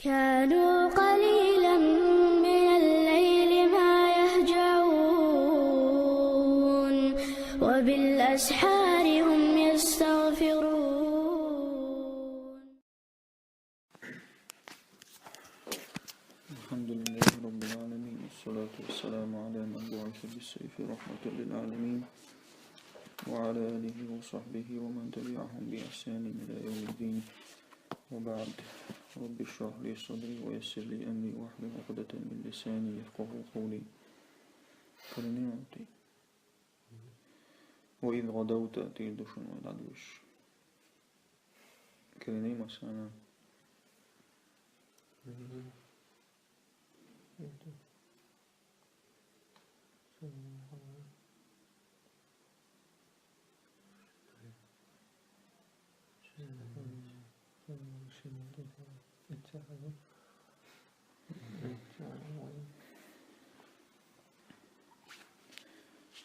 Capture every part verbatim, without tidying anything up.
كانوا قليلا من الليل ما يهجعون، وبالأسحار هم يستغفرون. الحمد لله رب العالمين، والصلاة والسلام على من بعث بالسيف رحمة للعالمين، وعلى آله وصحبه ومن تبعهم بإحسان إلى يوم الدين. وبعد، رب اشرح لي صدري ويسر لي أمري واحلل عقدة من لساني يفقهوا قولي. Калинимати. وإذ غدوت, тир душун вай дадвиш. Калинима сана.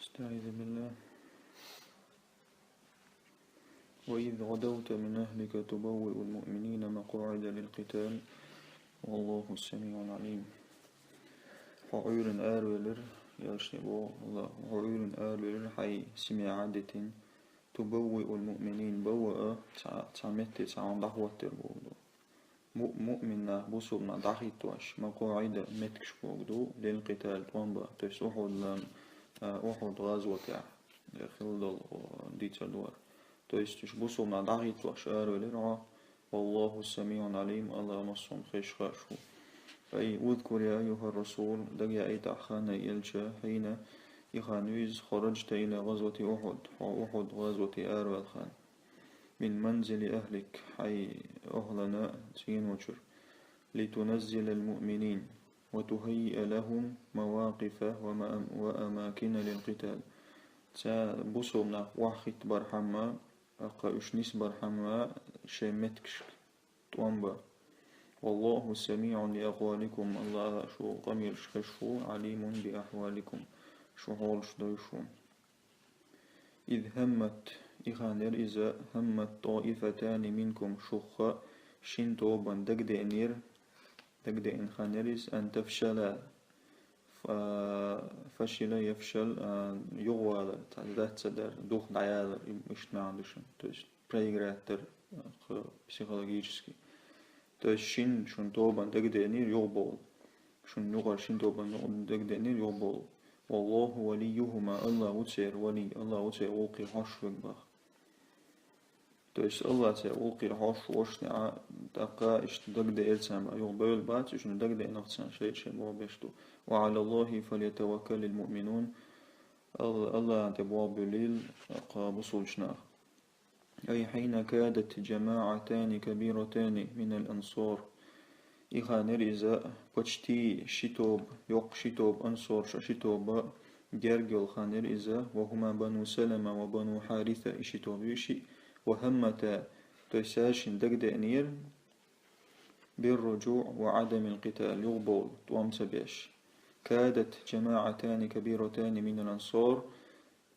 أستعيذ بالله. وإذ غدوت من أهلك تبوئ المؤمنين مقاعد للقتال والله سميع عليم. Хьо Ӏуьйранна аравелира, яшни бо, Аллах, хьо Ӏуьйранна аравелира хьай семья Ӏадитин, تبوئ المؤمنين, бавваа цхьа, цхьа метте цхьа хӀума дӀахӀоттар боху. Му-, муъмин нах, бусулба нах дӀахӀиттош, مقاعد, меттигаш боху ду, للقتال, тӀом бан, то есть Ухьудан, а, Ухьуд гӀазотехь, э, хилла долу, о, дийцар ду хӀара. То есть уьш бусулба нах дӀахӀиттош аравелира хьо, والله سميع عليم, Аллах массо а хезаш хууш ву. أي اذكر يا أيها الرسول, дагаяийтахь хан, ай элча, حين, и хан ву иза, خرجت إلى غزوة أحد, хьо Ухьуд гӀазоте араваьлла хан. من منزل أهلك, хьай охӀлана цӀеночуьра. لتنزل المؤمنين وتهيئ لهم مواقف وما-, وأماكن للقتال. Ца бусулба нах охьахӀиттабархьама, аккха уьш нисбархьама шайн меттигашка тӀом бан. والله سميع لأقوالكم, Аллах шу къамелаш хезаш ву, عليم بأحوالكم, шу хьолаш дойуш ву. إذ همت, и хан яра иза, همت طائفتان منكم, шух шина тобанна дагадеанера, дагадеана хан яра иза, أن تفشلا, фа-, فشل يفشل, а, юхавалар, цхьа дац ца дар, дух дӀаялар, и-, иштта маьӀна ду шуна. То есть проиграть дар, а, кхы психологически. То есть шина шун тобанна дагадеанера юхабовла. Шун юкъара шина тобанна дагадеанера юхабовла. والله وليهما, Аллах ву церан вали, Аллах ву церан гӀуллакхе хьош верг боху. То есть Аллах церан гӀуллакхе хьош волуш, тӀаккха иштта дагадеара царна боху, юхабевлла бац, уьш дагадеанарх царна шайн-шайн болх беш ду. وعلى الله فليتوكل المؤمنون, Алла-, Аллахьан тӀе болх буьллийла кху бусулба нах. أي حين كادت جماعتان كبيرتان من الأنصار. И хан яра иза, почти ши тоба, йоккха ши тоба ансорша ши тоба герга йолу хан яра иза, وهما بنو سلمة وبنو حارثة, и ши тоба ю шиъ, وهمتا, то есть цаьршинна дагадеанера, بالرجوع وعدم القتال, юхабовла, тӀом ца беш. كادت جماعتان كبيرتان من الأنصار,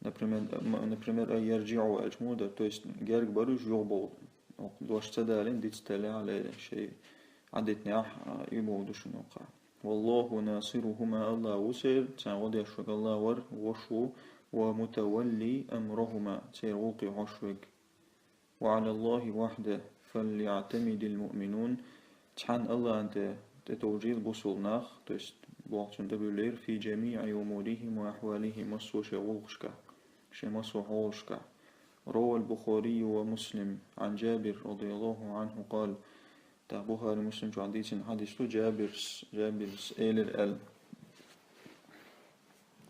например, м-, например, أن يرجعوا аьлча муха дара, то есть герга бара уьш юхабовла. Оха дош ца далийна, дицделла хьале шайн Ӏадитинехь, а, и боху ду шуна оха. والله ناصرهما, Аллах ву церан, царна гӀо деш верг Аллах вара, вуьш ву, ومتولي أمرهما, церан гӀуллакхе хьош верг. وعلى الله وحده فليعتمد المؤمنون. Цхьана Аллахьан тӀе тӀетовжийла бусулба нах, то есть боху цунна тӀебуьллийла, في جميع أمورهم وأحوالهم, массо а шайн гӀуллакхашкахь, шайн массо а хьолашкахь. روى البخاري ومسلم عن جابر رضي الله عنه قال, ТӀаккха Бухари, Муслим чохь дийцина хьадис ду, Джабирс, Джабирс элира аьлла: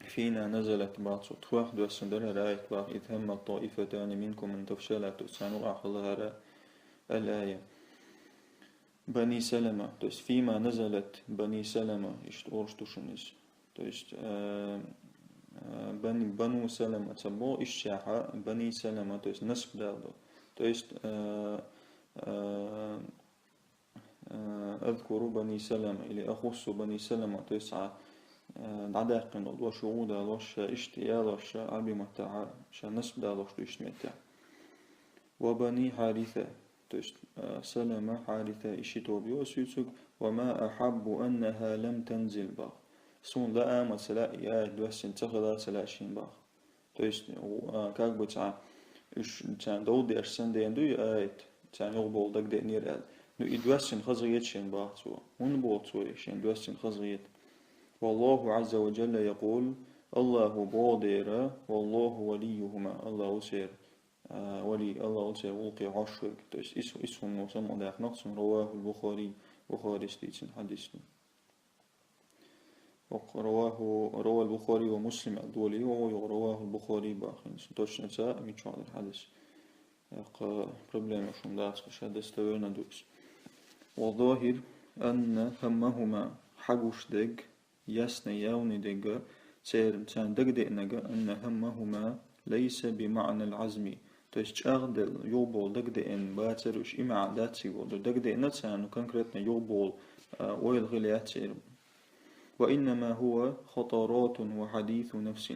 فينا نزلت, боху, тхох доьссина дара хӀара аят, боху, إذ همت طائفتان منكم أن تفشلا, то есть царна юкъахь хилла хӀара, الآية. بني سلمة, то есть فيما نزلت بني سلمة, иштта олуш ду шуна иза. То есть, э, э, бани-, Бану Салама ца боху, иштта шаьхьа, Бани Салама, то есть насб дала ду. То есть, э, э, э, أذكر بني سلمة или أخص بني سلمة, то есть цхьа, э, дӀадаьккхина долу дош юха а далош, ша иштта ялош, ша Ӏарбийн маттахь ша насб далош ду иштта меттехь. وبني حارثة, То есть, а, Салама, Хариса, и ши тоба ю ас юьйцург, «وما أحب أنها لم تنزل» бах. Суна лаа а ма ца лаьа, и аят доссийна ца хилла а ца лаьа шийна бах. То есть, а, как бы цхьа, уьш царна дов деш санна дена ду и аят, царна юхабовла дагадеанера аьлла. Ну, и доссийна хазахета шийна бах цо. ХӀунда боху цо и шийна доссийна хазахета? «والله عز وجل يقول», Аллахо боху дера, «والله وليهما», Аллах ву церан, а, вали, Аллах ву церан гӀуллакхе хьош верг. То есть, ис, ис хӀума самукъадаьккхина-кх цунна, «رواه البخاري», Бухарис дийцина хьадис ду. ХӀокху رواه، رواه البخاري ومسلم аьлла долий, оха юха رواه البخاري бахийна. Точно ца а, мичахь дара хьадис. ХӀокху проблема шуна дац, ша достоверно ду иза. «والظاهر أن همهما», хьагуш дерг, ясно, явный дерг, церан, царна дагадеанарг, «أن همهما ليس بمعنى العزم». То есть чӀагӀделла, юхабовла дагадеана бацара уьш, и маьӀна дац цига боху. Дагадеана царна конкретно юхабовла, а, ойла хила яц церан. «وإنما هو خطرات وحديث نفس».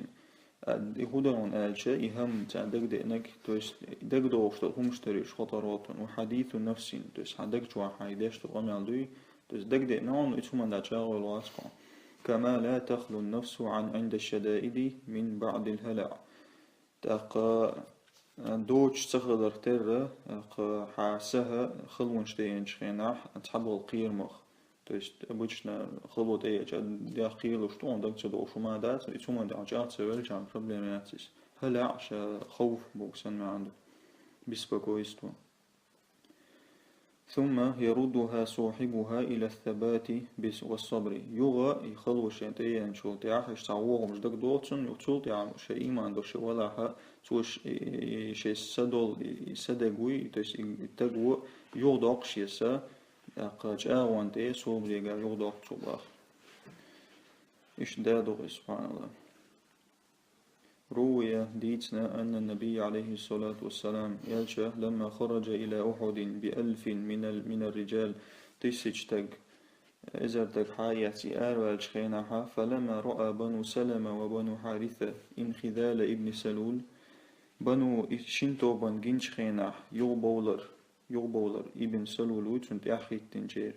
А, и хӀун дара хьуна аьлча, и хӀама царна дагадеанарг, то есть дагадогӀуш долу хӀумаш дара уьш, «خطرات وحديث نفس», то есть хьан даг чохь хьайн деш долу къамел дуй, то есть дагадеана хьуна, и цу хӀуманна чӀагӀвелла вац хьо. «كما لا تخلو النفس عن، عند الشدائد من بعض الهلع». ТӀаккха, а, доцуш ца хиларх терра, тӀаккха хьан сахьа халонаш тӀееанчу хенахь цхьадолу кхерамах. То есть обычно хало тӀееача дегӀ кхералуш ду, хьуна даг ца догӀуш хӀума дац, и цу хӀуманна тӀехь чӀагӀ ца велча, проблема яц иза. Хьала а ша хавф боху санна маьӀна ду. Беспокойство. «ثم يردها صاحبها إلى الثبات بس-، والصبر». Юха и хало шен тӀееанчул тӀаьхьа, иштта цхьа вон хӀумаш дагадогӀу цунна, юха цул тӀаьхьа шен ийман долуш шен валахь а, цо ш-, и, и, шен са долу, и, и са дерг вуй, то есть и, и стаг ву, юхадоккху шен са, тӀаккха чӀагӀонна тӀе собарега юхадоккху цо бах. Иштта да ду-кх иза, субхьаналлахӀ. روي, дийцина, أن النبي عليه الصلاة والسلام, элча, لما خرج إلى أحد بألف من ال-، من الرجال, тысяча стаг, эзар стаг хьа а эцна, и араваьллачу хенахь, فلما رأى بنو سلمة وبنو حارثة انخذال ابن سلول, бану и шина тобанна гинчу хенахь, юхабовлар, юхабовлар, Ибн Салул ву, цунна тӀаьхьахӀиттинчеран.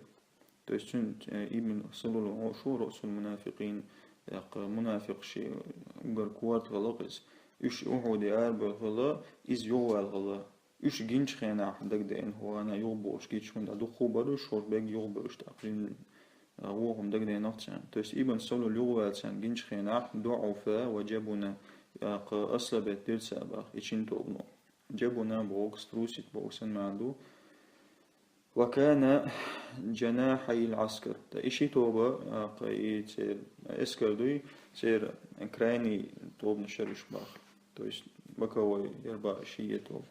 То есть цуьнан, э, Ибн Салул ву шу, رأس المنافقين, тӀаккха мунафикъ ши угар корта хилла-кх иза. Уьш Ухьуде арабевлла хилла, иза юхаваьлла хилла. Уьш гинчу хенахь дагадеана хӀуна юхаболуш гича, хӀунда дуккха а бара уьш, хӀорш бегга юхабевлла, тӀаккха жин, а, вон хӀума дагадеанарх царна. То есть Ибн Салул юхаваьлла царна гинчу хенахь, ضعفا وجبنا, тӀаккха ослабеть дира цара бах, и шина тобано. Джабуна боху, струсить боху санна маьӀна ду. وكان جناحي العسكر. Ткъа и ши тоба, а, кху и церан эскар дуй, церан крайний тобанаш яра уьш бах. То есть боковой яра бах ши тоба.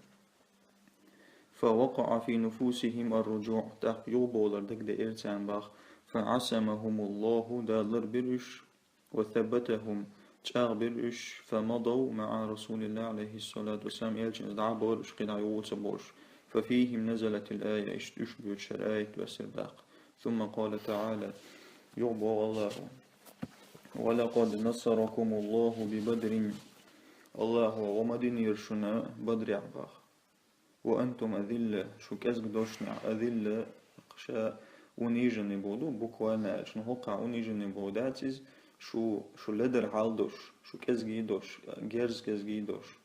فوقع في نفوسهم الرجوع. ТӀаккха юхабовлар дагадеара царна бах. فعصمهم الله, Дала ларбира уьш. وثبتهم, чӀагӀбира уьш, فمضوا مع رسول الله عليه الصلاة والسلام, элчанца дӀа а бахара уьш, кхидӀа юха ца болуш. ففيهم نزلت الآية, иштта уьш боьду шара аят доьссира даккха. ثم قال تعالى, юха боху Аллахо: ولقد نصركم الله ببدر, Аллахо гӀо ма динера шуна Бадрехь бах. وأنتم أذلة, шу кӀезиг долчунехь, أذلة, ша униженный боху ду, буквально аьлча, ну, хӀокхахь униженный боху дац иза, шу, шу ледара хьал долуш, шу кӀезиг долуш, герз кӀезиг долуш.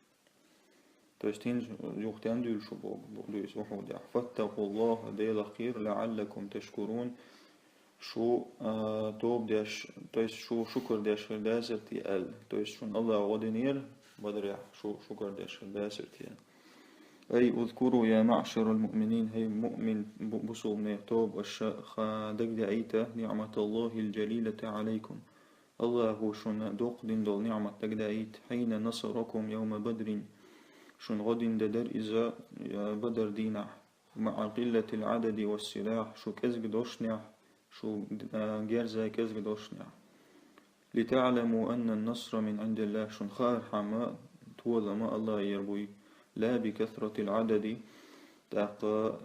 То есть хӀинца юха тӀе дуьйлу шу боху, боху ду иза Ухьудехь. فاتقوا الله, Делах кхера, لعلكم تشكرون, шу, а, тоба деш, то есть шу шукар деш хир дацара те аьлла. То есть шуна Аллахо гӀо динера Бадрехь, шу шукар деш хир дацара те. أي اذكروا يا معشر المؤمنين, хӀей муъмин, бу-, бусулбанех тоба, аша ха дагадеийта, نعمة الله الجليلة عليكم. Аллахо шуна доккха дина долу ниъмат дагадеийта, حين نصركم يوم بدر. Шуна гӀо дина де дара иза, я, Бадар дийнахь. مع قلة العدد والسلاح, шу кӀезиг долчунехь, шу, а, герз кӀезиг долчунехь. لتعلموا أن النصر من عند الله, шуна хаархьама, толам Аллахера буй, لا بكثرة العدد, тӀаккха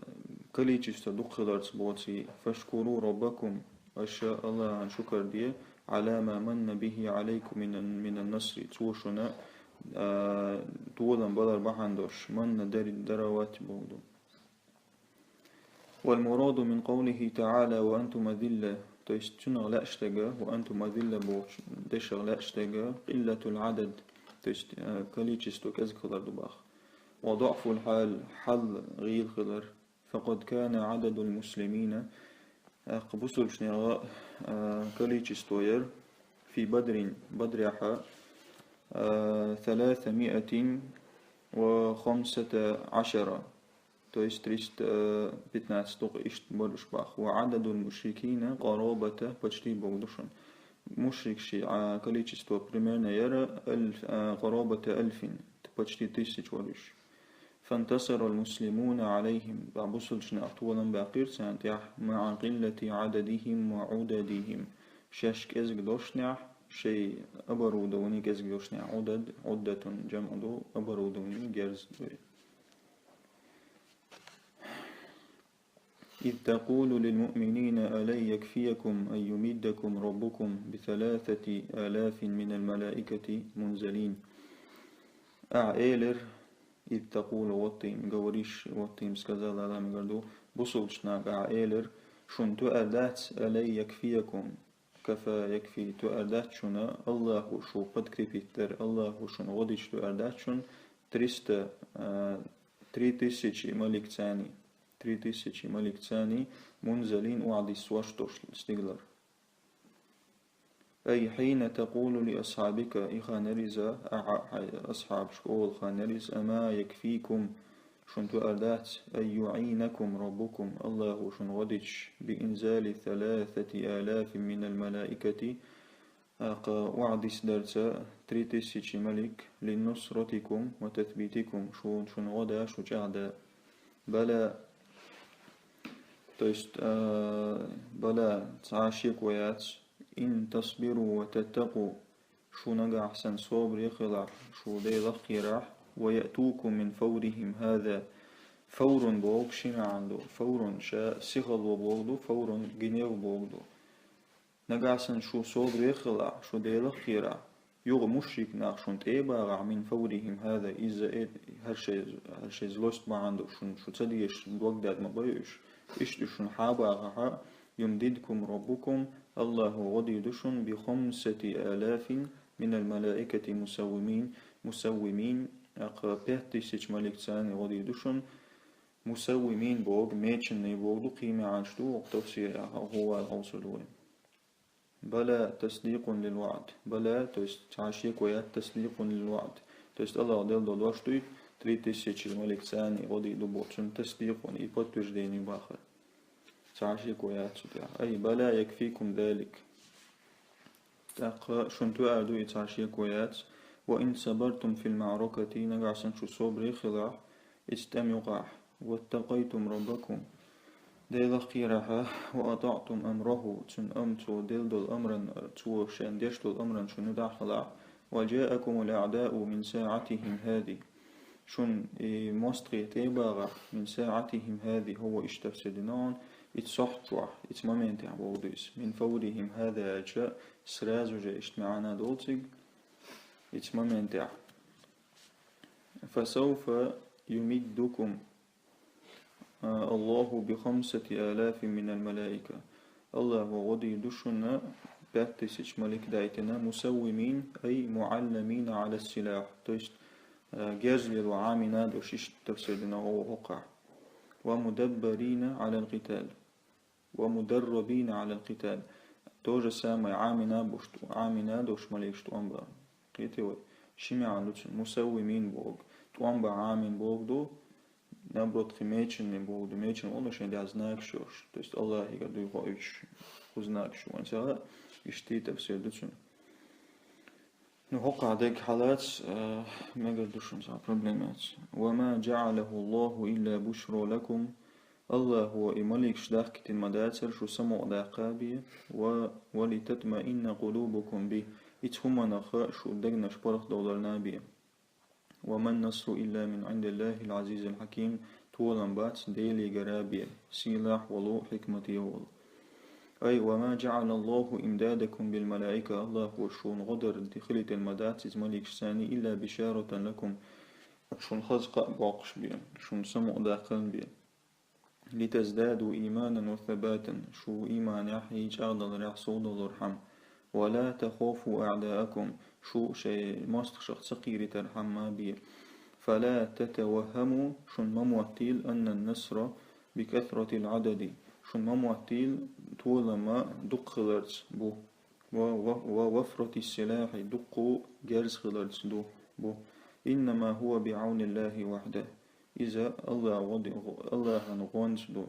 количество дукха хиларца боций. فاشكروا ربكم, аша Аллахьан шукар де, على ما من به عليكم من، من النصر, цо шуна, а, толам балар бахьана долуш, манна дари-, дарават боху ду. والمراد من قوله تعالى: وأنتم أذلة, то есть цунах лаьаш дерг, وأنتم أذلة бохучу дешах лаьаш дерг, قلة العدد, то есть, э, количество кӀезиг хилар ду боху. وضعف الحال, хьал гӀийла хилар. فقد كان عدد المسلمين, э, бусалбачу нехан, э, количество яр, في بدر, Бадрехь, э, ثلاثمائة وخمسة عشر, то есть триста пятнадцать, только иштта бара уьш боху. وعدد المشركين قرابة, почти боху ду шуна. Мушрикийн, а, количество примерно яр ألف, а, قرابة ألف, почти тысяча вара уьш. فانتصر المسلمون عليهم, бусалбачу наха толам баьккхира царна тӀехь, مع قلة عددهم وعددهم, шаьш кӀезиг долчунехь, шайн оборудовани кӀезиг долчунехь, عدد, عدة جمع ду, оборудовани герз ду. إذ تقول للمؤمنين ألن يكفيكم أن يمدكم ربكم بثلاثة آلاف من الملائكة منزلين. Ахьа элира, إذ تقول, вот ты им говоришь, вот ты им сказал, Дала мегар ду, бусалбачу наха ахьа элира, шуна тоьар дац, ألن يكفيكم, كفى يكفي, тоьар дац шуна, Аллахо шу подкрепить дар, Аллахо шуна гӀо дича тоьар дац шуна, триста, а, три тысячи малик царна, три тысячи малик царна, منزلين, охьадиссош долуш стигалара. أي حين تقول لأصحابك, и хан яр иза, ахьа хьайн асхьабашка олу хан яр иза, أما يكفيكم, шуна тоьар дац, أن يعينكم ربكم, Аллахо шуна гӀо дича, بإنزال ثلاثة آلاف من الملائكة, тӀаккха охьадисса дарца три тысячи малик, لنصرتكم وتثبيتكم, шу, шуна гӀо дан, шу чӀагӀдан. بلى, то есть, а, بلى, цхьа а шеко яц, إن تصبروا وتتقوا, шу нагахь санна собаре хилахь, шу Делах кхерахь, ويأتوكم من فورهم هذا, фаврун боху ши маьӀна ду, фаврун ша сихалло боху ду, фаврун гнев боху ду. Нагахь санна шу собаре хилахь, шу Делах кхерахь, юха мушрик нах шуна тӀе а багӀахь, من فورهم هذا, иза э, хӀара шайн, хӀара шайн злость бахьана ду, шуна шу ца дезаш дог даьтта ма бай уьш, иштта уьш шуна хьа а бахахь, يمددكم ربكم, Аллахо гӀо дийр ду шуна, بخمسة آلاف من الملائكة مسومين, مسومين, тӀаккха пять тысяч малик царна гӀо дийр ду шуна, مسومين боху, меченный боху ду, кхин маьӀнаш ду, оцу тафсирехь, хӀун вай хьовсур ду вай. بلى تصديق للوعد. بلى, то есть цхьа а шеко яц, تصديق للوعد. То есть Аллахо делла долу дош дуй, три тысячи малик царна гӀо дийр ду бохучун, تصديق и подтверждение бахар. Цхьа а шеко яц цу тӀехь. أي بلى يكفيكم ذلك. ТӀаккха шуна тоьар ду и, цхьа а шеко яц. وإن صبرتم في المعركة, нагахь санна шу собаре хилахь, иза тӀам юкъахь, واتقيتم ربكم, Делах кхерахь, وأطعتم أمره, цуьнан ам-, цо делла долу амран, цо шен деш долу амран шуна тӀехь хилахь, وجاءكم الأعداء من ساعتهم هذه, шуна и мостагӀий тӀе а багӀахь, من ساعتهم هذه, хӀун вай иштта тафсир дина хьуна, и цохь чохь, и моментехь боху ду иза, من فورهم هذا аьлча, сразу же иштта маьӀна долу цига, и моментехь. فسوف يمدكم, а, الله بخمسة آلاف من الملائكة. Аллахо гӀо дийр ду шуна пять тысяч малик дайтина, مسومين, أي معلمين على السلاح. То есть, а, герз лело Ӏамийна долуш, иштта тафсир дина хӀокхахь. ومدبرين على القتال. ومدربين على القتال. То же самое Ӏамийна болуш, Ӏамийна долуш маликаш тӀом бан. Кхетий вай? Ши маьӀна ду цуьнан. مسومين боху, тӀом бан Ӏамийна боху ду, наоборот, кхин меченный боху ду, меченный олу шайн тӀехь знакаш йолуш. То есть Аллахьигара дуй хоуьйтуш, кху знакаш ю вайн цара, иштта тафсир ду цуьнан. Ну, хӀокхахь дерг хьалаца, а, мегар ду шуна, цхьа проблема яц. وما جعله الله إلا بشرى لكم. Аллахо и маликаш дахкийтина ма дацара шу самукъадаккха бен, ва, ولتطمئن قلوبكم به, и цу хӀуманах шу дегнаш паргӀатдовларна бен. وما النصر إلا من عند الله العزيز الحكيم, толам бац Делигара бен, сийлахь волу, хьикмате волу. أي وما جعل الله إمدادكم بالملائكة, Аллахо шуна гӀо дар хилийтина ма дац иза маликашца, إلا بشارة لكم, шуна хаза кхаъ боккхуш бен, шуна самукъадаккхарна бен. لتزدادوا إيمانا وثباتا, шу ийманехь, чӀагӀдаларехь совдалархьама. ولا تخافوا أعداءكم, шу шайн мостагӀашах ца кхеритархьама бе. فلا تتوهموا, шуна ма моттийла, أن النصر بكثرة العدد, шуна ма моттийла, толам дукха хиларца бу, و, و, ووفرة السلاح, дукха герз хиларца ду, бу. إنما هو بعون الله وحده, иза Аллахьа гӀо-, Аллахьан гӀонца ду.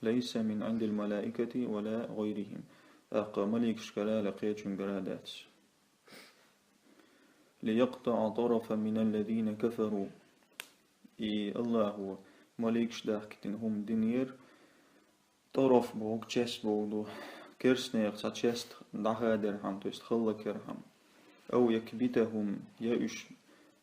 ليس من عند الملائكة ولا غيرهم, тӀаккха маликашкара а, кхечунгара а дац. ليقطع طرفا من الذين كفروا. И Аллахьо маликаш дахкийтина хӀума динера, тӀараф бохург часть бохург ду, керстанех цхьа часть дӀахадархьама, то есть хӀаллакъярхьама. أو يكبتهم, я уьш,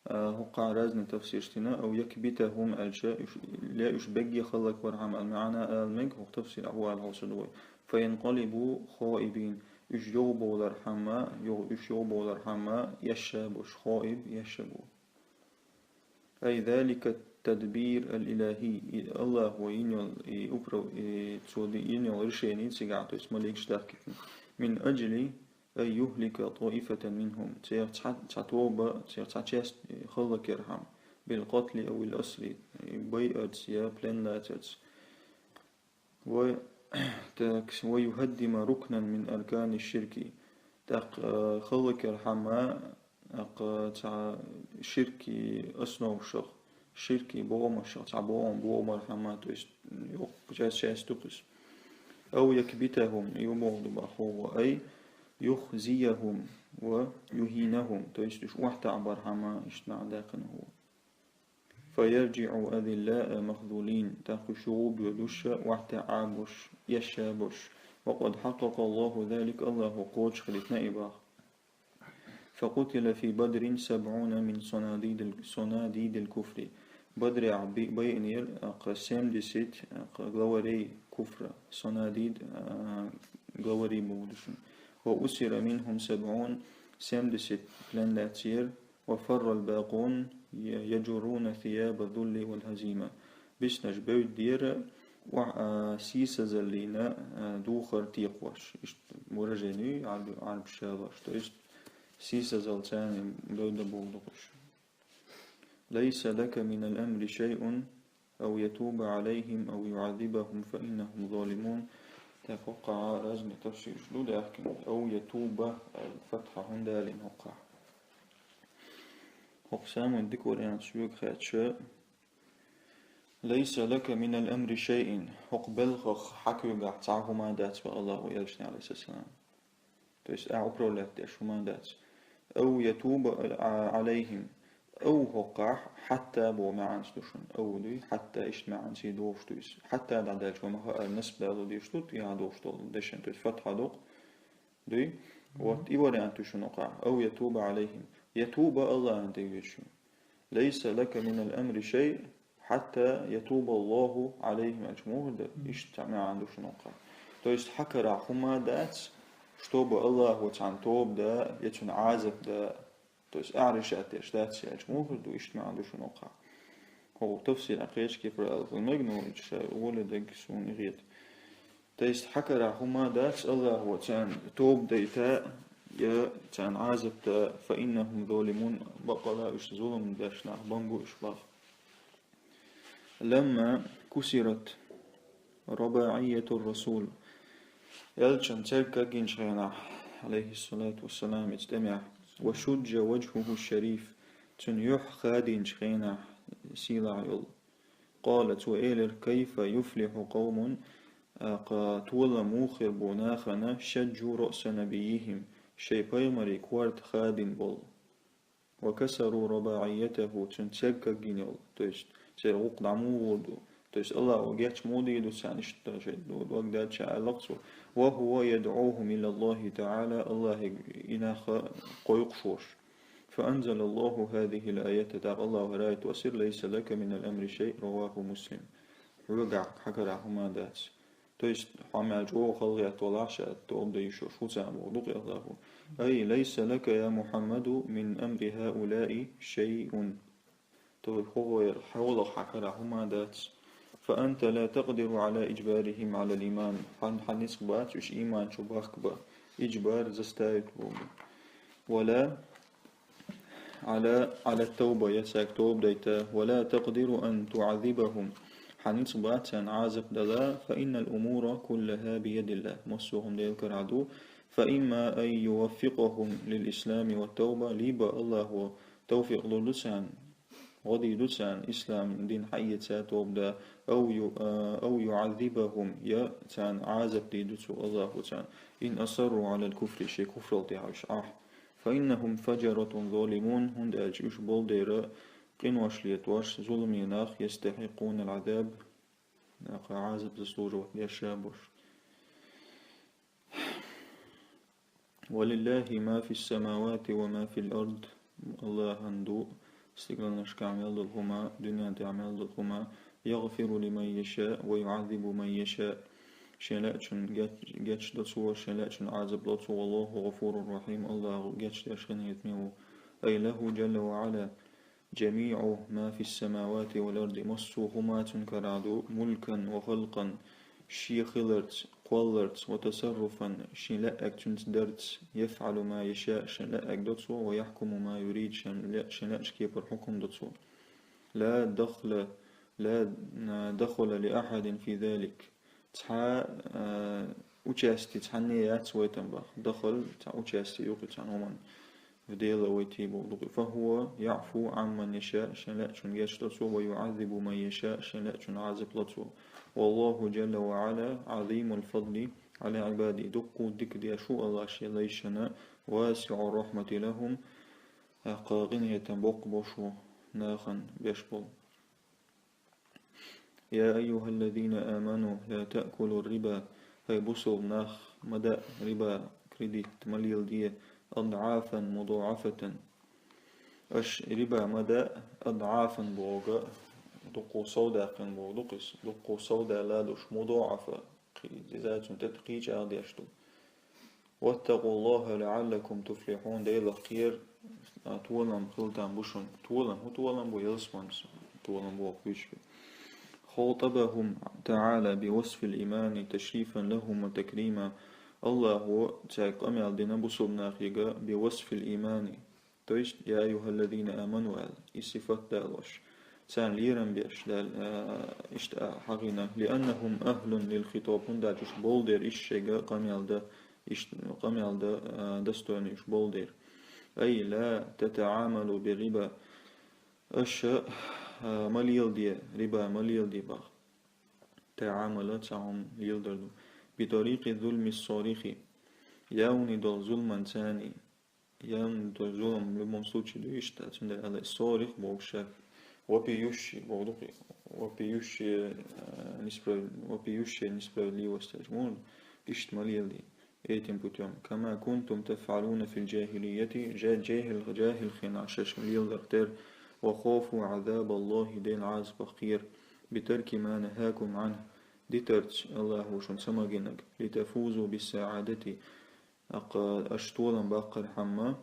а, хӀокхахь разный тафсираш дина, أو يكبتهم аьлча, уьш, я уьш берриге хӀаллаквархьама аьлча, маӀан ала мега, хӀокху тафсирехь хӀун аьлла хьовсур ду вай. فينقلبوا خائبين, уьш юхабовлархьама, юха, уьш юхабовлархьама, эшша болуш, хаиб, эшша бу. أي ذلك التدبير الإلهي, и Аллахьо йина йолу и управ-, и цо ди-, йина йолу решение цигахь, то есть маликаш дахкийтина. من أجل أن يهلك طائفة منهم, церан цхьа, цхьа тоба, церан цхьа часть хӀаллакъярхьама, بالقتل أو الأسر, и байарца я плен лацарца. Ва, так, ويهدم ركنا من أركان الشرك. ТӀаккха, а, хӀаллакъярхьама, тӀаккха цхьа ширкан основашах, ширкан богӀамашах цхьа богӀам богӀамархьама, то есть, юха часть, часть ду иза. أو يكبتهم, юха бохург ду боху, أي يخزيهم ويهينهم, то есть уьш охьатаӀабархьама, иштта маӀан даьккхина хӀу. فيرجعوا أذلاء مخذولين, тӀаккха уьш юхабоьдуш, охьатаӀа болуш, эшша болуш. وقد حقق الله ذلك, Аллахьо кхочушхилийтина и боху. فقتل في بدر سبعون من صناديد ال-, صناديد الكفر. Бадрехь би-, байинера, тӀаккха семьдесят, тӀаккха главарей куфра, صناديد, а, главарей бохург ду шуна. وأسر منهم سبعون, семьдесят плен лаьцнера, وفر الباقون يجرون ثياب الذل والهزيمة. Биснарш бевддера, ва-, а, сийсазаллина, а, духар текхош. Иштта выражение ю, Ӏарб-, Ӏарбаша лош. То есть, сийсазалла царна бевдда бохург ду уьш. ليس لك من الأمر شيء أو يتوب عليهم أو يعذبهم فإنهم ظالمون. ТӀаккха хӀокхахь разный тафсираш ду даьхкина. أو يتوب, фатхьа хӀунда далийна хӀокхахь. ХӀокху самый дика вариант соьга хаьттича, ليس لك من الأمر شيء, хӀокху белхах хьан куьйгахь цхьа хӀума дац, боху Аллахьо элчане, عليه الصلاة والسلام. То есть ахь управлять деш хӀума дац. أو يتوب عليهم. أو хӀокхахь حتى боху маьӀанца ду шуна. أو дуй, حتى иштта маьӀанца догӀуш ду иза. حتى дӀадаьлча ма хаара, насб дало дезаш ду, тӀехьа догӀуш долу дешан, то есть фатхьа доккху. Дуй? Вот, и вариант ю шуна хӀокхахь. أو يتوب عليهم. يتوب Аллахьан тӀе везаш ю. ليس لك من الأمر شيء حتى يتوب الله عليهم аьлча муха ду, иштта маьӀан ду шуна хӀокхахь. То есть хьан карахь хӀума дац, чтобы Аллахьо царна тоба дан, я цунна Ӏазап дан, то есть ахь решать деш дац аьлча муха ду, иштта маьӀан ду шуна хӀокхахь. ХӀокху тафсирехь кхечу кепара аьлла хила мега, но ша гӀоле дерг суна и хета. То есть хьан карахь хӀума дац, Аллахьо царна тоба дайта, я царна Ӏазап дан, فإنهم ظالمون, баккъала уьш зулам деш нах бан бу уьш боху. لما كسرت رباعية الرسول. Элчан церг кагйинчу хенахь, عليه الصلاة والسلام, иза тӀемехь, وشج وجهه الشريف, цуьнан юьхь хадийначу хенахь, сийлахь йолу. قال, цо элира: كيف يفلح قوم, тӀаккха толам муха хир бу нахана, شجوا رأس نبيهم, шайн пайхамаран корта хадийна болу. وكسروا رباعيته, цуьнан церг кагйина йолу, то есть церан гӀуллакх дӀа муха гӀур ду, то есть Аллахьо геч муха дийр ду царна, иштта шайн дог даьлча аьлла-кх цо. وهو يدعوهم إلى الله تعالى, Аллахье и нах кхойкхуш волуш. فأنزل الله هذه الآية, тӀаккха Аллахьо хӀара аят оьссира: ليس لك من الأمر شيء, رواه مسلم. Хьоьгахь, хьан карахь хӀума дац. То есть, хьо мел чӀогӀа халахетта валахь, ша тоба дан йиш йолуш, хӀу царна бохург ду-кх Аллахьо. أي ليس لك يا محمد من أمر هؤلاء شيء. То есть хӀокхеран хьолах, хьан карахь хӀума дац. فأنت لا تقدر على إجبارهم على الإيمان. Хьан, хьан ницкъ бац уьш ийман чу бахка бан, иджбар заставить бу. ولا على، على التوبة, я цаьрга тоба дайта, ولا تقدر أن تعذبهم. Хьан ницкъ бац царна Ӏазап дала, فإن الأمور كلها بيد الله. Массо а хӀума Делан карахь ду. فإما أن يوفقهم للإسلام والتوبة, либо Аллахо тавфикъ лур ду царна, гӀо дийр ду царна ислам дин хьаэца, тоба дан, أو ي-، أو يعذبهم, я царна Ӏазап дийр ду цо Аллахо царна, إن أصروا على الكفر, шоай куфрал тӀехь уьш Ӏахь. فإنهم فجرة ظالمون, хӀунда аьлча уьш болу дера къинош летош, зуламе нах, يستحقون العذاب, нах Ӏазап заслуживать деш а болуш. ولله ما في السماوات وما في الأرض. Аллахьан ду стигланашкахь мел долу хӀума, дуьнен тӀехь мел долу хӀума. يغفر لمن يشاء ويعذب من يشاء. Шен лаьачун геч-, гечдо цо, шен лаьачун Ӏазап ло цо. والله غفور رحيم. Аллахьо гечдеш къинхетаме ву. أي له جل وعلا جميع ما في السماوات والأرض, массо а хӀума цуьнан карахь ду, ملكا وخلقا, шен хиларца, кхолларца, وتصرفا, шен лаьа цуьнца дарца, يفعل ما يشاء, шен лаьа до цо, ويحكم ما يريد, шен лаьа, шен лаьачу кепара хьукам до цо. لا دخل، لا دخل لأحد في ذلك. Цхьа, а, участие цхьанне яц вайтам бах. Дахал, цхьа участие юкъа цхьана хӀуманна. В дело войти боху дукха. فهو يعفو عمن يشاء, шен лаьачун гечдо цо, ويعذب من يشاء, шен лаьачун Ӏазап ло цо. والله جل وعلا عظيم الفضل على عباده. Дуккха дика деш ву Аллах шен лайшна, واسع الرحمة لهم, тӀаккха къинхетам боккха болуш ву нахана беш болу. يا أيها الذين آمنوا لا تأكلوا الربا, хӀай бусалба нах, ма даа риба, кредит ма леладе, أضعافا مضاعفة. Аша риба ма даа, أضعافا боху, дуккха совдаьккхина боху дукха иза, дуккха совдала долуш, مضاعفة, кхи-, иза цунна тӀе кхечу ала деш ду. واتقوا الله لعلكم تفلحون, Делах кхера, а, толам хила там бу шуна. Толам, хӀун толам бу, ялсаманца толам боху вуьйцуш. خاطبهم تعالى بوصف الإيمان تشريفا لهم وتكريما. Аллахо цаьрга къамел дина бусалба нахе, بوصف الإيمان, то есть, يا أيها الذين آمنوا аьлла, и сифат далош. Царна лерам беш, Дала, а, иштта а хьахийна, لأنهم أهل للخطاب, хӀунда аьлча уьш болу дера иштта шайга къамел дан, иштта къамел дан, а, достойный уьш болу дера. أي لا تتعاملوا بالربا. Аша, а, ма леладе, риба ма леладе бах. تعامل цхьа хӀума леладар ду. بطريق الظلم الصارخ. Явный долу зуламан царний. Явный долу зулам в любом случае ду иштта, цундела аьлла, صارخ боху шаьш, вопиющий боху дукха, вопиющая, э, несправ-, вопиющая несправедливость аьлча, муха иштта ма леладе. Этим путём. كما كنتم تفعلون في الجاهلية, жа-, жехӀил, жехӀил хенахь шаьш леладар тера, وخافوا عذاب الله, Делан Ӏазапах кхера, بترك ما نهاكم عنه, дитарца Аллахо шуна ца магийнарг, لتفوزوا بالسعادة, тӀаккха аша толам баккхархьама,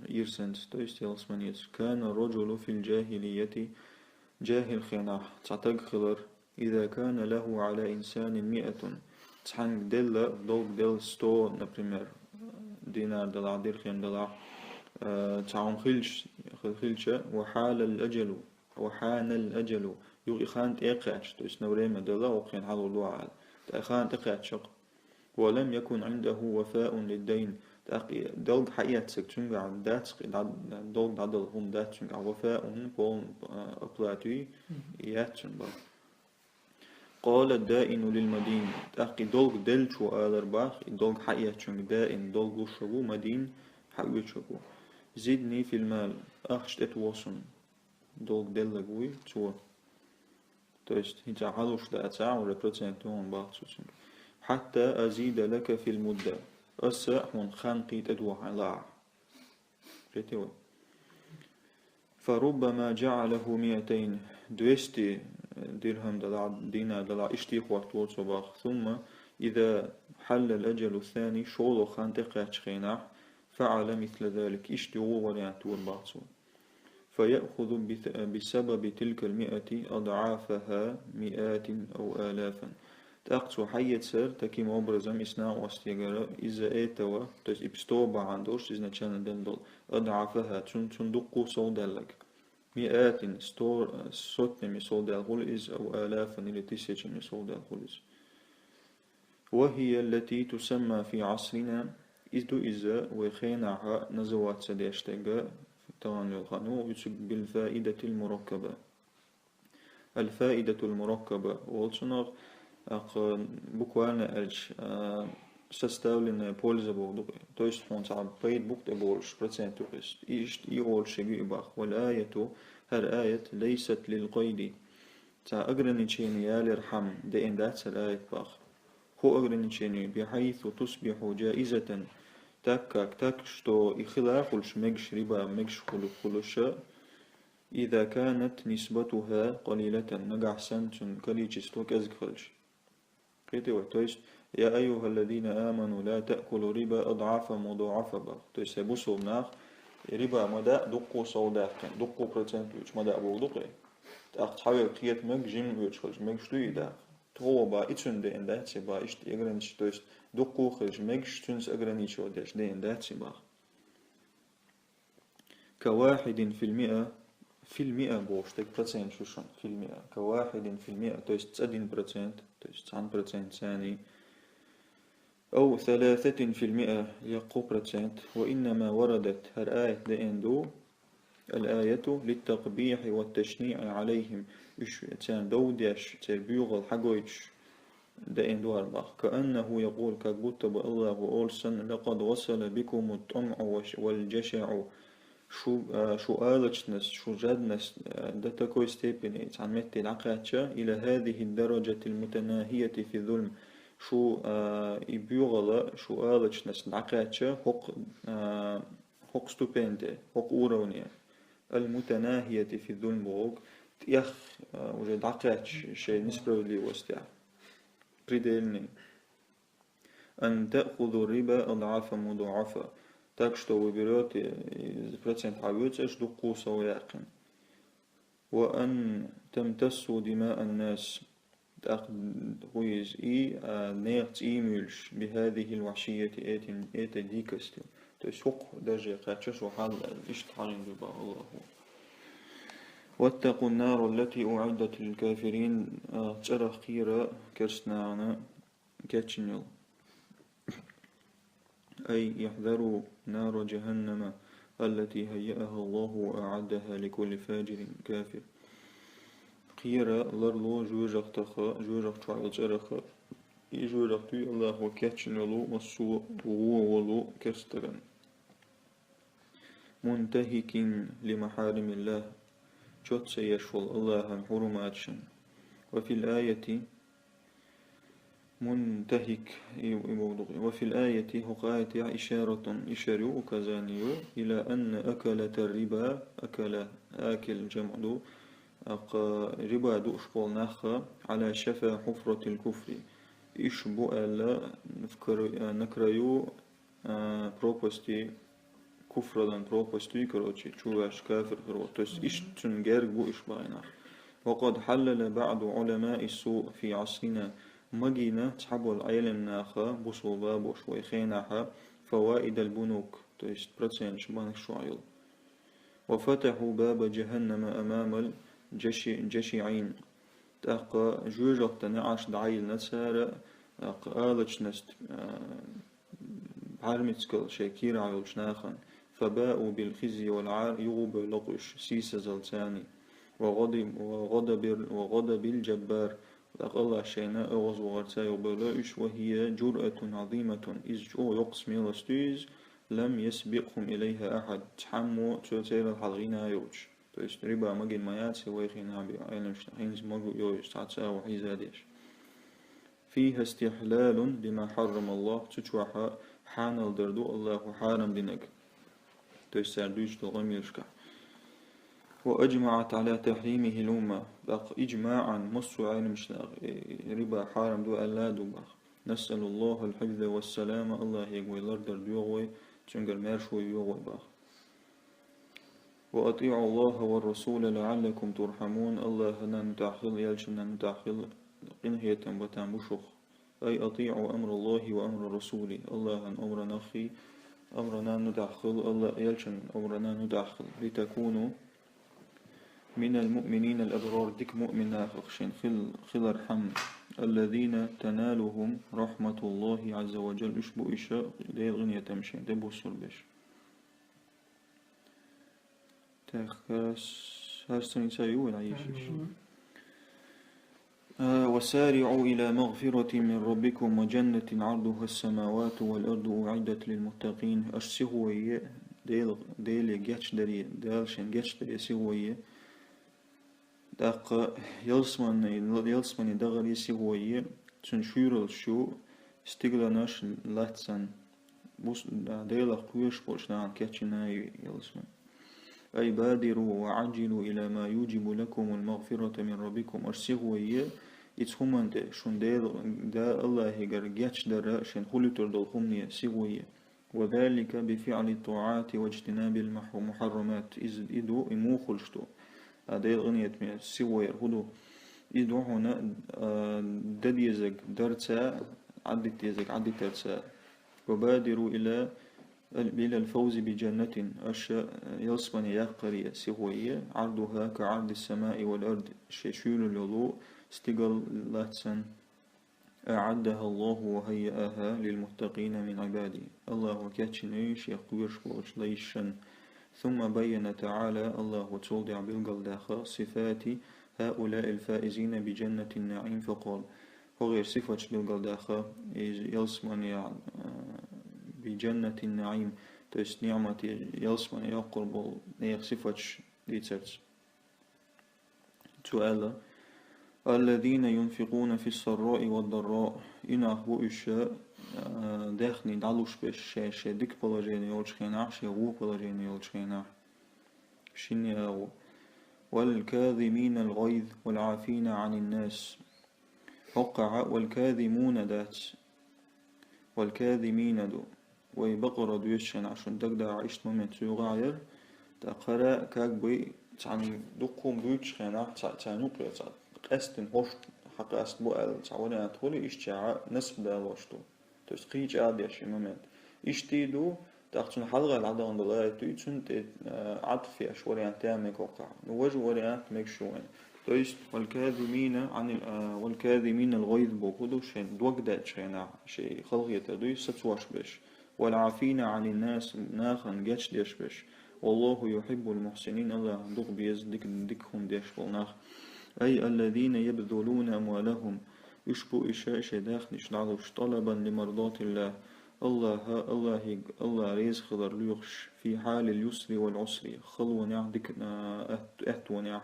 ирсанца, то есть ялсаманеца. كان الرجل في الجاهلية, жехӀил хенахь цхьа таг хилар, إذا كان له على إنسان مائة, цхьаьнга делла, долг делла сто, например, динар делахь, дирхем делахь, э, цхьа хӀума хилча, хилча, وحال الأجل, وحان الأجل, юха и хан тӀекхаьчча, то есть на время делла, окху хенахь хьалур ду ахьа аьлла. ТӀаккха и хан тӀекхаьчча, ولم يكن عنده وفاء للدين, тӀаккха и долг хьаэцнарг цуьнгахь дац, кхин дӀа-, долг дӀадала хӀума дац цуьнгахь, وفاء, полный, а, оплата яц цуьнгахь. قال الدائن للمدين, тӀаккха и долг деллачо алар бах, и долг хьаэцнарг даин, долг луш ву, مدين, хьаоьцуш ву. زدني في المال, ахча тӀетоха суна. Долг делларг вуй цо. То есть, хӀинца хьалуш дацахь, уже процент тӀе бах цо цуьнга. حتى أزيد لك في المدة. Аса хьуна хан кхин тӀедохьийла ахь. Кхетий вай? فربما جعله مائتين, двести дирхам делахь, динар делахь, иштта хӀоттаво цо бах. ثم إذا حل الأجل الثاني, шолгӀа хан тӀекхаьччу хенахь, فعل مثل ذلك, иштта юха вариант вара бах цо. فيأخذ بث- بسبب تلك المئة أضعافها مئات أو آلافا. ТӀаккха цо хьаэцар таким образом, из накъостегара, из-за этого, то есть из-за сто бахьан долуш изначально денна долу, أضعافها, цун, цун дуккха сов даьлларг. مئات, сто, сотнями сов даьлла хуьлу иза, أو آلافا, или тысячами сов даьлла хуьлу иза. وهي التي تسمى في عصرنا, иза ду иза вай хенахь называться деш дерг, тахана йолу хан ву, иза بالفائدة المركبة. الفائدة المركبة олу цунах, тӀаккха буквально аьлча, а, составленная польза боху ду-кх. То есть хьуна цхьа пайда бу-кх тӀеболуш, процент ю-кх иза. И иштта и олуш шега и бах. والآية, хӀара аят, ليست للقيد. Цхьа ограничение ялархьама деана дац хӀара аят бах. ХӀун ограничение? بحيث تصبح جائزة, так как, так что и хила хуьлуш мегаш, риба мегаш хуьлу-, хуьлуша, إذا كانت نسبتها قليلة, нагахь санна цуьнан количество кӀезиг хилча. Кхетий вай? То есть, يا أيها الذين آمنوا لا تأكلوا الربا أضعافا مضاعفة бах. То есть, хӀай бусалба нах, и риба ма даа дуккха сов даьккхина, дуккха процент оьцуш ма даа боху ду-кх. ТӀаккха цхьаверг кхета мега, жимма оьцуш хилча, мегаш дуй и даккха? Тхо бах, и цуьнан деана дац и бах, иштта ограничить, то есть дуккха хилча мегаш, цуьнца ограничивать деш деана дац и бах. كواحد في المئة, في المئة бохуш дерг процент шу шуна, في المئة, كواحد في المئة, то есть цӀа дин процент, то есть цхьана процент царний. أو ثلاثة في المئة, я кхо процент. وإنما وردت, хӀара аят деана ду, الآية للتقبيح والتشنيع عليهم, уьш царна дов деш, церан боьхалла хьагойтуш деана ду хӀара бах. كأنه يقول, как будто бы Аллахо олуш санна, لقد وصل بكم الطمع والش- والجشع, шу, а, шу алачнас, шу жаднас, а, до такой степени цхьана метте дӀакхаьчча, إلى هذه الدرجة المتناهية في الظلم, шу, а, и боьхалла, шу алачнас дӀакхаьчча, хӀокху, а, хӀокху ступеньте, хӀокху уровне, المتناهية في الظلم бохург, тӀех, а, уже дӀакхаьчча шайн несправедливостехь, предельный. أن تأخذوا الربا أضعافا مضاعفة. Так что вы берёте, и процент хьаоьцуш, дуккха сов яьккхина. وأن تمتصوا دماء الناس. ТӀаккха хӀун иза и, а, нехан цӀий муьйлуш, بهذه الوحشية, этим, этой дикостью. То есть хӀокху дарже кхаьчча шу хьал, иштта хьалийна ду бах Аллахо. واتقوا النار التي أعدت للكافرين, а, цӀарах кхера керстанашна кечйина йолу. أي احذروا نار جهنم التي هيأها الله وأعدها لكل فاجر كافر. Кхера ларло жоьжахатех, жоьжахати чохь йолу цӀарах, и жоьжахати Аллахо кечйина йолу массо а вон волу керстагана. منتهك لمحارم الله, чот ца еш волу Аллахьан хьурматашна. وفي الآية منتهك, и, и бохург ду-кх. وفي الآية, хӀокху аятехь إشارة, ишара ю, указание ю, إلى أن أكلة الربا, أكلة, акил жамӀ ду, тӀаккха риба дууш болу нах, على شفا حفرة الكفر. Уьш бу аьлла, на краю, а, пропасти, куфралан пропасти, короче, чу ваьш кафир хир ву. То есть, иштта цуьнан герга бу уьш бахьанах. وقد حلل بعض علماء السوء في عصرنا, магийна цхьаболу Ӏелам наха, бусалба бохуш вай хенахь, فوائد البنوك, то есть, проценташ банкаш чохь йолу. وفتحوا باب جهنم أمام الجشعين. ТӀаккха жоьжахатан неӀарш дӀайиллина цара, тӀаккха алачнашна, а, бӀаьрмицкал шайн кийрахь йолчу нахана. فباءوا بالخزي والعار, юха бевлла уьш сийсазалла царний. وغضب, وغضب, وغضب الجبار, тӀаккха Аллах шайна оьгӀазвахарца юха бевлла уьш. وهي جرأة عظيمة, иза чӀогӀа йоккха смелость ю иза, لم يسبقهم إليها أحد, цхьаммо цо церал хьалха йина а йоцуш. То есть риба магийна ма яц вай хенахь бен Ӏеламнаха, хӀинца магийна ю иза цхьацца а хьийзадеш. فيها استحلال لما حرم الله, цу чохь хьанал дар ду Аллахо хьарам динарг. То есть цара дуьйцуш долу къамелашкахь. وأجمعت على تحريمه الأمة, тӀаккха иджмаӀан массо а Ӏеламнаха, э, риба хьарам ду аьлла а ду бах. نسأل الله الحفظ والسلامة, Аллахьега вай лардар доьху вай, цуьнгара маьршо йоьху вай бах. وأطيعوا الله والرسول لعلكم ترحمون. Аллахӏана мутӏахӏ хила, элчанна мутӏахӏ хила, къинхетам батам бу шух. أي أطيعوا أمر الله وأمر رسوله. Аллахӏан омранахи, омранна мутӏахӏ хила, Алла, элчан омранна мутӏахӏ хила. لتكونوا من المؤمنين الأبرار, дика муъминах шен хил-, хилар хӏама. الذين تنالهم رحمة الله عز وجل. Уьш бу иша Дела къинхетам шен де бусурбеш. Так, хас-, хас страница ю вай, Аиша? Мгм. آه، وسارعوا إلى مغفرة من ربكم وجنة عرضها السماوات والأرض أعدت للمتقين. Аш сихвойе, Дел-, Деле гечдаре, Дел шен гечдаре сихвойе. Дакъа ялсмани, ялсмани дагъари сихвойе, цун шуьйралш ю стигаланаш латтсан. Бус-, да, Делах кхоьш болча нахана кечйина ю ялсмани. أي بادروا وعجلوا إلى ما يوجب لكم المغفرة من ربكم. Аш сихвойе, иц хуманте шун Дел-, да Аллахӏигар гечдара шен хулитар дол хумне сихвойе. وذلك بفعل الطاعات واجتناب المح-، المحرمات. Из, иду, и мухулш ду. А Дел къинхетаме сихвойер ху ду. Иду хьуна, а, дадезаг дарца, Ӏаддитезаг Ӏаддитарца. وبادروا إلى، إلى الفوز بجنة. Аша, а, ялсмани яккхаре сихвойе, عرضها كعرض السماء والأرض. Шей шуьйрал йолу стигал латтсан. أعدها الله وهيأها للمتقين من عباده. Аллахӏа кечйина ю шех кхоьш болча лайшан. ثم بين تعالى, Аллахӏа цул тӀехьа билгалдаьха, صفات هؤلاء الفائزين بجنة النعيم فقال. ХӀогӀер сифаташ билгалдаьха, из ялсмани, а, بجنة النعيم, то есть ниъмати ялсмани йоккхур болу нехан сифаташ дийцарца. Цо аьлла: الذين ينفقون في السراء والضراء. И нах бу уьш, а, даьхни дӀалуш беш, шен, шен дика положени йолчу хенахь, шен вон положени йолчу хенахь. Шинне агӀо. والكاظمين الغيظ والعافين عن الناس. ХӀокхахьа والكاظمون дац. والكاظمين ду. Вай бакъара доьшучу хенахь шуна дагадогӀу иштта момент цу юкъахь яра. ТӀаккха хӀара как бы цхьана дуккха хӀума дуьйцучу хенахь, цхьа, цхьана юкъе цхьа къаьстина хӀорш хьакъаста бу аьлла, цхьа вариант хуьлу, иштта чохь насб далош ду. То есть кхечу а деш и момент. Иштта и ду, тӀаккха цунна хьалха дӀадахана долу аят дуй, цунна тӀе, а, Ӏатф еш вариант ян мега хӀокхахь. Ну, важа вариант мегаш ю вайн. То есть, والكاظمين عن ال-, а, والكاظمين الغيظ боху ду, шайн дог даьчу хенахь, шайн халахетар дуй, сацош беш. والعافين عن الناس, нахана гечдеш беш. والله يحب المحسنين, Аллахьна дукха беза дика, дика хӀума деш болу нах. أي الذين يبذلون أموالهم. Уьш бу иша шайн даьхнаш дӀалуш, طلبا لمرضاة الله. Аллахьа, Аллахьиг, Аллахь реза хилар лоьхуш, في حال اليسر والعسر, халонехь, дика, а, ат-, аьттонехь.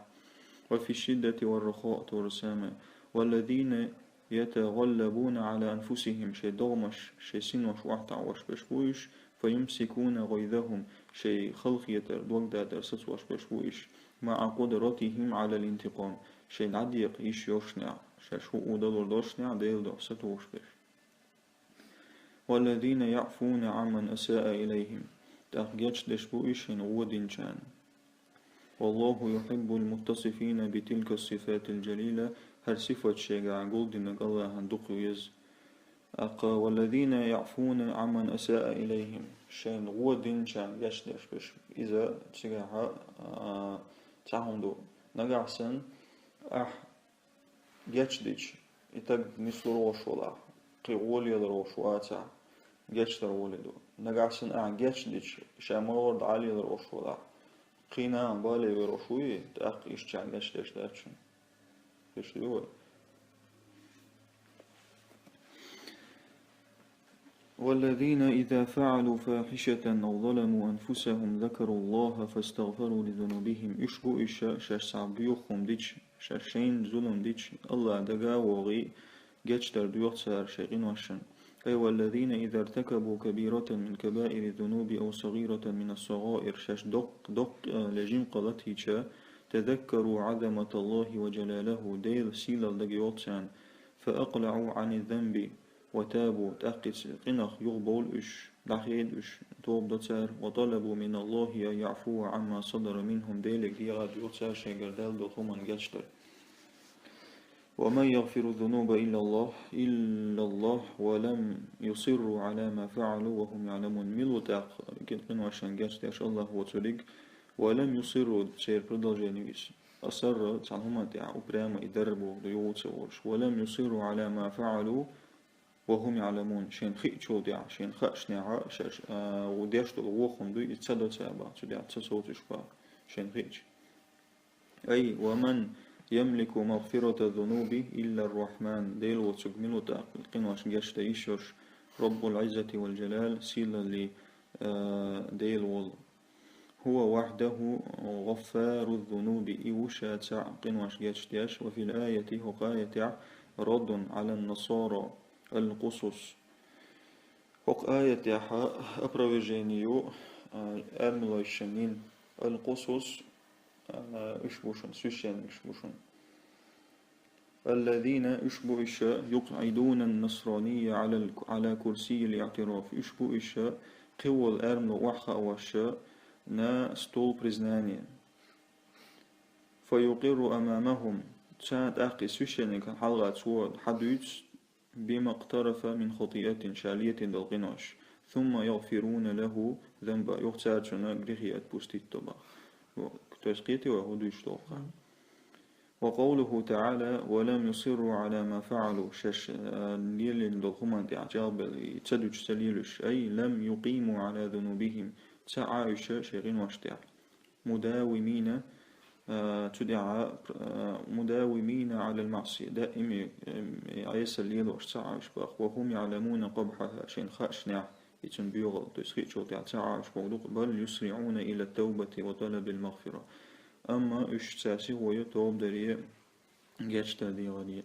وفي الشدة والرخاء, тора самое. والذين يتغلبون على أنفسهم, шайн догӀмаш, шайн синош охьатаӀош беш бу уьш, فيمسكون غيظهم, шайн халахетар, дог датар сацош беш бу уьш, مع قدرتهم على الانتقام, шайн дӀадекъа йиш йолушшехь, шаьш хӀуъу далур долушшехь, Делан дуьхьа сатухуш беш. والذين يعفون عمن أساء إليهم, тӀаккха гечдеш бу уьш шайна гӀо динчарна. والله يحب المتصفين بتلك الصفات الجليلة, хӀара сифат шайгахь гулдинарг Аллахьна дукха веза. ТӀаккха والذين يعفون عمن أساء إليهم, шайна гӀо динчарна гечдеш беш. Иза цигахь, а, цхьа хӀума ду. Нагахь санна ахь гечдича, и стаг нислур волуш валахь, кхин гӀо лелар волуш вацахь, гечдар гӀоле ду. Нагахь санна ахь гечдича, ша ма вара дӀа а лелар волуш валахь, кхин нахана бале вер волуш вуй, тӀаккха иштта чохь гечдеш дац шуна. Иштта ду вай. والذين إذا فعلوا فاحشة أو ظلموا أنفسهم ذكروا الله فاستغفروا لذنوبهم. Уьш бу уьш, шаьш цхьа боьха хӀума дича, шаьш шайна зулам дича, Аллахьа дага а вогӀий, гечдар доьху цара шайн къиношна. أي والذين إذا ارتكبوا كبيرة من كبائر الذنوب أو صغيرة من الصغائر, шаьш доккха, доккха, э, ле жима къа латийча, تذكروا عظمة الله وجلاله, Делан сийлалла дага йогӀу царна, فأقلعوا عن الذنب وتابوا, тӀаккха и къинах юхабовлу уьш, дӀахеда уьш, тоба до цара, وطلبوا من الله أن يعفو عما صدر منهم, Деле дегӀа дуьйцу цара шайгара даьлла долу хӀуманна гечдар. ومن يغفر الذنوب إلا الله، إلا الله، ولم يصروا على ما فعلوا وهم يعلمون. Мила ву тӀаккха къиношна гечдеш Аллах воцург, ولم يصروا, церан продолжение ву иза. أصر, цхьана хӀуманна тӀехь упрямо и дар боху ду, юха ца волуш. ولم يصروا على ما فعلوا وهم يعلمون. Шайна хиъчул тӀехь, шайна хаъчу тӀехь, шаьш, а, ву деш долу вон хӀума ду, и ца до цара боху, цу тӀехь ца совцуш боху, шайна хиъча. أي ومن يملك مغفرة الذنوب إلا الرحمن. Дела воцург мила ву тӀаккха къиношна гечдан йиш йолуш, رب العزة والجلال, сийлаллин, а, Дела волу. هو وحده غفار الذنوب, и ву ша цхьаъ къинош гечдеш, وفي الآية, хӀокху аятехь, رد على النصارى القصص. ХӀокху аятехь опровержение ю, а, аьрмалойшиннин, القصص, а, уьш бу шуна, священникаш бу шуна. الذين, уьш бу уьш, يقعدون النصراني على ال-, على كرسي الاعتراف. Уьш бу уьш, кхин волу аьрмало охьахаавеш, на стул признания. فيقر أمامهم. Царна тӀаккха и священникан хьалха цо хьадуьйцу, بما اقترف من خطيئة, ша летийна долу къинош. ثم يغفرون له ذنبه. Юха цара цунна грехи отпустить до боху. То есть кхетий вай хӀун дуьйцуш долу? وقوله تعالى: ولم يصروا على ما فعلوا. Шаьш, а, лелийна долу хӀуманна тӀехь чӀагӀбелла, и ца дуьтуш ца лелуш. أي لم يقيموا على ذنوبهم. Ца Ӏа уьш шайн къиношна тӀехь. مداومين, а, цу тӀехь, а, مداومين على المعصية. Даим, эм, Ӏеса лелош ца Ӏа уьш боху. وهم يعلمون قبحها. Шайна хаъчу тӀехь и цуьнан боьхалла, то есть хиъчул тӀехь ца Ӏа уьш боху ду-кх. بل يسرعون إلى التوبة وطلب المغفرة. Амма уьш цаьршинна хӀун ю, тоба даре, гечдар дегӀаре.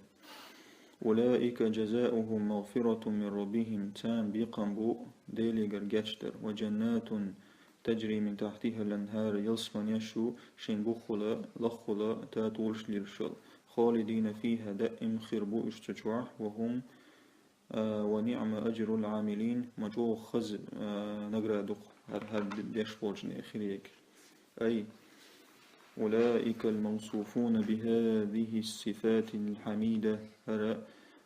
أولئك جزاؤهم مغفرة من ربهم. Царна бекхам бу Делегара гечдар. وجنات تجري من تحتها الأنهار. Ялсаманеш ю шайн буххула, лаххула, татолаш лелаш йолу. خالدين فيها. Даим хир бу уьш цу чохь. وهم А, ونعم أجر العاملين, ма чӀогӀа хаза, а, награда ду-кх хӀара, хӀара деш болчун хирега. أي أولئك الموصوفون بهذه الصفات الحميدة, хӀара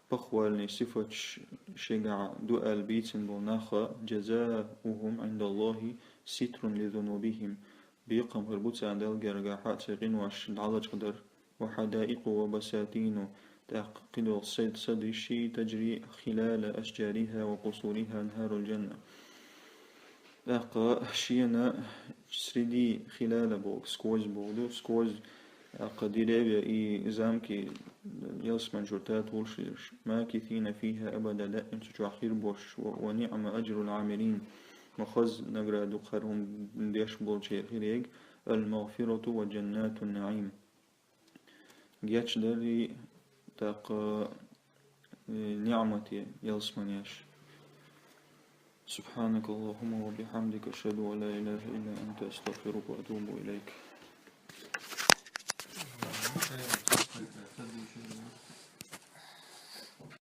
похвальный сифаташ шегахь ду аьлла бийцина болу нах, جزاؤهم عند الله ستر لذنوبهم, бекхам хир бу царна Далла гергахь церан къинош дӀалачкъадар. وحدائق وبساتين, тӀаккха кхидолу сад-, садиш, تجري خلال أشجارها وقصورها أنهار الجنة. ТӀаккха шена среди хилала боху, сквозь боху ду, сквозь, тӀаккха деревья и замки ялсамани чуьра татолаш лелаш. ماكثين فيها أبدا, даим цу чохь хир болуш. و-, ونعم أجر العاملين, ма хаза награда ду-кх хӀара хӀума деш болчеран хирега. المغفرة وجنات النعيم. Гечдарий, тӀаккха, э, ниӀматий ялсаманеш. سبحانك اللهم وبحمدك، أشهد أن لا إله إلا أنت، أستغفرك وأتوب إليك.